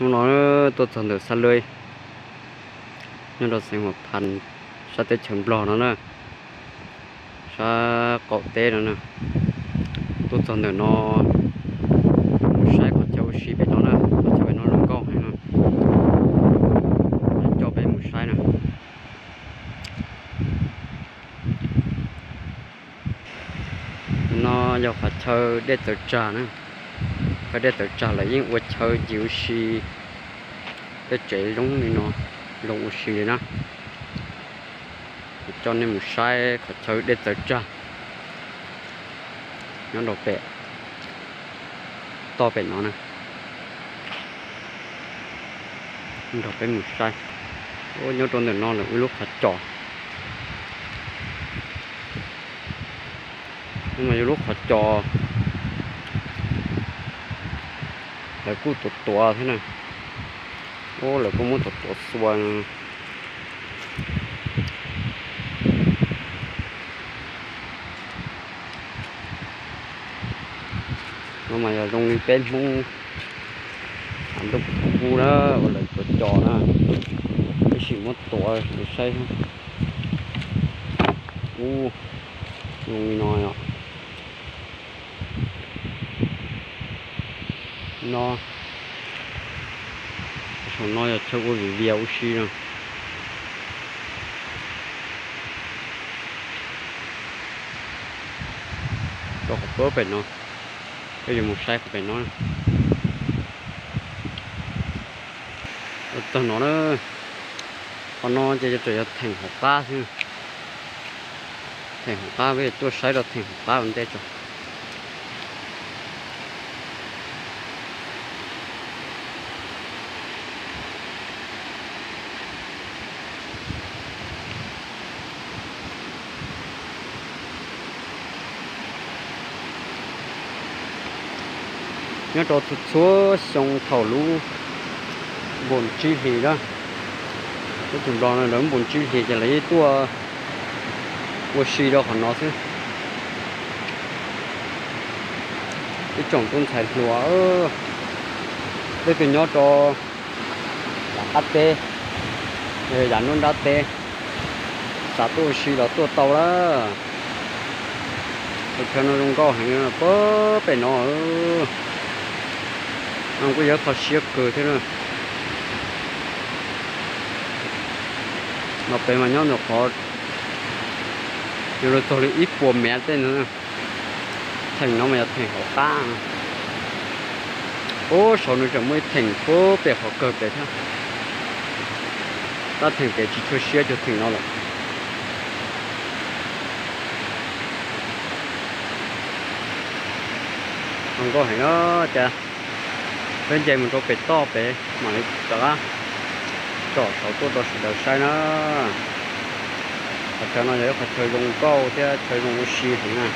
Hnub no tuaj txog ntawm Xab Lwb, nyob rau xeev Huam Phas, sab teb chaws Nplog no na, sab qaum teb no na. Tuaj txog ntawm no, mus saib qhov chaw ua si pem no na, qhov chaw pem no zoo nkauj heev no. Coj peb mus saib na. No yog qhov chaw dej txawv tsag na. Chaw dej txawv tsag lawv yeej ua chaw ncig ua si, tej tsev zoo li no, zoo ua si li na. Coj nej mus saib qhov chaw dej txawv tsag nyob rau pem toj pem no na. Nrog peb mus saib. Nyob rau ntawm no lawm ib lub qhov cos. Mas yog lub qhov cos, lawv kuj tuav tuav thiab na. Ub, lawv kuj muab tuav tuav xua. No mas yog zoo li peb Hmoob ntuj qub na, uas lawv tuav cos na, tab sis muab tuav saib. Ub, zoo li no yom. No, saum no yog chaw ua viv vias ua si no. Rau qhov pem no, peb yuav mus saib qhov pem no. Txog no, qhov no ces yog tseem yog theem hauv qab xwb. Theem hauv qab, peb tuaj saib rau theem hauv qab ua ntej tso. Nyob rau txhua txhua xyoo thaum lub npun tsib hlis na, teb chaws Nplog no lawv npun tsib hlis ces lawv yeej tuaj ua si rau qhov no xwb. Ib tsoom tub ntxhais hluas, leej twg nyob rau yav qab teb, yav nruab nrab teb, xav tuaj ua si los tuaj tau lawm. Qhov chaw no zoo nkauj heev, puag pem no, no kuj yog qhov siab kawg thiab na. No pem mas nyob ntawm qhov yuav luag txog li ib puas mev tej no. Theem no mas yog theem hauv qab. Ub, saud no tseem muaj ib theem puag pem qhov kawg pem thiab. Tab theem pem tsis tshua siab cuag theem no lawm. Zoo nkauj heev na. Ces peb nce mus rau pem toj pem mam li rov qab tsom saum tuaj rau sawv daws saib na. Qhov chaw no yog ib qhov chaw zoo nkauj thiab chaw zoo ua si heev na.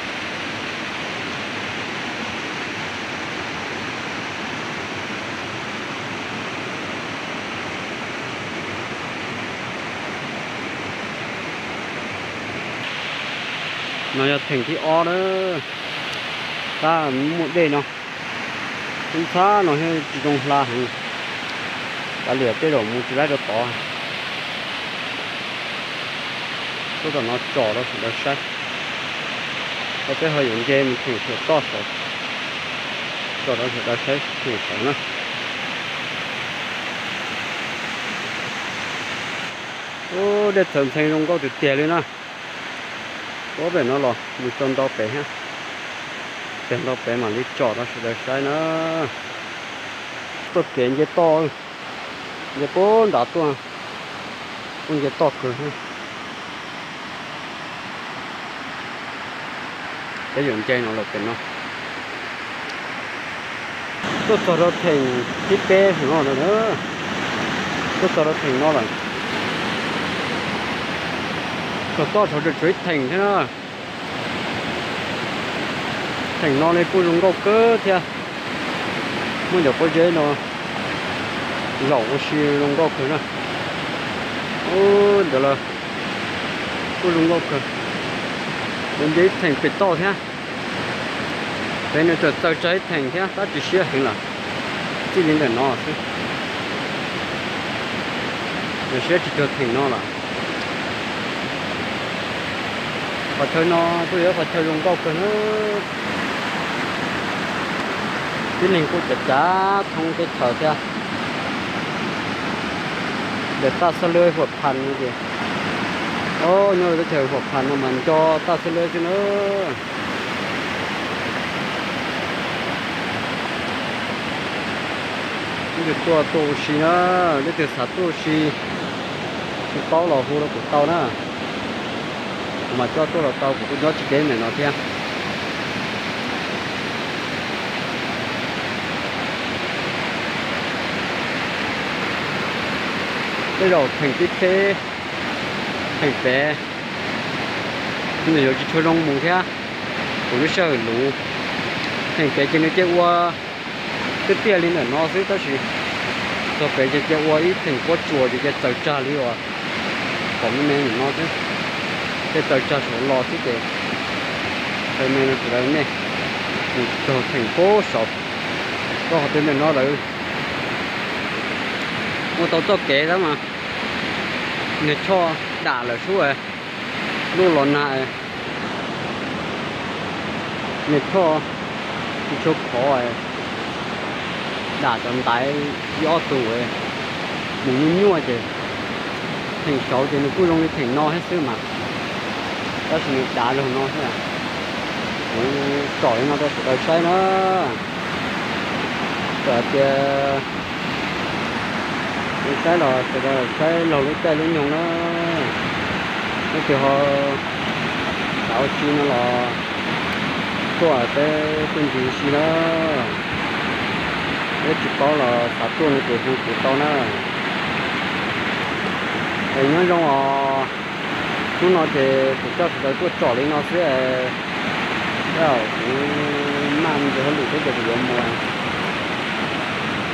No yog theem thib ob na, tab muaj dej no, ntxhab no thiab tsis zoo hla heev, kav liam tej zaum mus tsis laib rau tod. Tuaj tom no tsom rau sawv daws saib, tau peb ho yuav nce mus theem saum toj saud, tsom rau sawv daws saib theem saud na. Ub, dej txawv ntxhee zoo nkauj tiag tiag li na. Puag pem no los mus txog nto pem thiab, txog nto pem mam li tsom rau sawv daws saib na. Txoj kev nce toj, nce puag nrad tuaj, kuj nce toj kawg thiab. Peb yuav nce no lawm pem no. Tuaj txog rau theem thib peb no lawm, tuaj txog rau theem no lawm. Saum toj saud tseem tshuav ib theem thiab na. Theem no li kuj zoo nkauj kawg thiab. Muaj cov pob zeb no zaum ua si zoo nkauj kawg na. Ub, ntawd lawm, kuj zoo nkauj kawg. Yuav nce ib theem pem toj thiab. Pem no tseem txaws tsawg ib theem thiab tab tsis siab heev lawm, txij li ntawm no xwb. Nws siab tsis cuag theem no lawm. Qhov chaw no kuj yog qhov chaw zoo nkauj kawg na. Tib neeg kuj cav cav thoob teb chaws thiab. Ntawm Taj Xab Lwb Huam Phas no ces, o, nyob rau teb chaws Huam Phas no mas nco Taj Xab Lwb xwb na. Leej twg tuaj tuaj ua si na, leej twg xav tuaj ua si, tsis paub los hu rau kuv tau na. Kuv mam coj tuaj los tau, kuv kuj nyob tsis deb ntawm no thiab. Tej zaum theem tib theb, theem pem, nws yuav tsis tshua zoo mus thiab, kuv lub sij hawm luv. Theem pem ces nws cia ua tiaj tiaj li ntawm no xwb, tab sis txog pem ces cia ua ib theem pob tsuas ces cia txaws tsag li uas pom me me ntawm no xwb. Cia txaws tsag saud los xwb ces txaws me no sawv daws nej mus txog theem pob saud, koj qhov twg ntawm no lawv ua tau txoj kev tab mas niag choj dam lawm sub, luj los nag, niag choj tsis tshua khov, dam cov ntaiv ib ob tug mus nyuaj nyuaj ces theem saud ces nws kuj zoo li theem no thiab xwb mas, tab sis nws dav zog no xwb. Kuv tsom li no rau sawv daws saib na. Txawm hais tias saib los sawv daws saib laug lub caij lub nyoog na. Leej twg ho xav ua si no los tuaj peb tuaj ncig si na. Peb tsis paub los xav tuaj no ces hu kuv tau na. Es nyob zoo os. Hnub no ces kuv coj sawv daws tuaj tsom li no xwb. Kuv maj ntsis hauj lwm thiab ces kuv yuav mus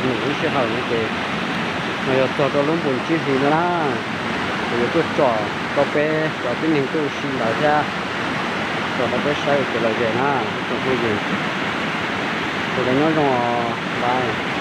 num lub sij hawm no ces, no yog txog rau lub npus tsib hlis no na, kuv yuav tuaj tsom rau peb cov tib neeg tuaj ua si ntawd thiab, tsom rau peb saib ua kev lom zem na ib tsoom phooj ywg. Sawv daws nyob zoo os, bye.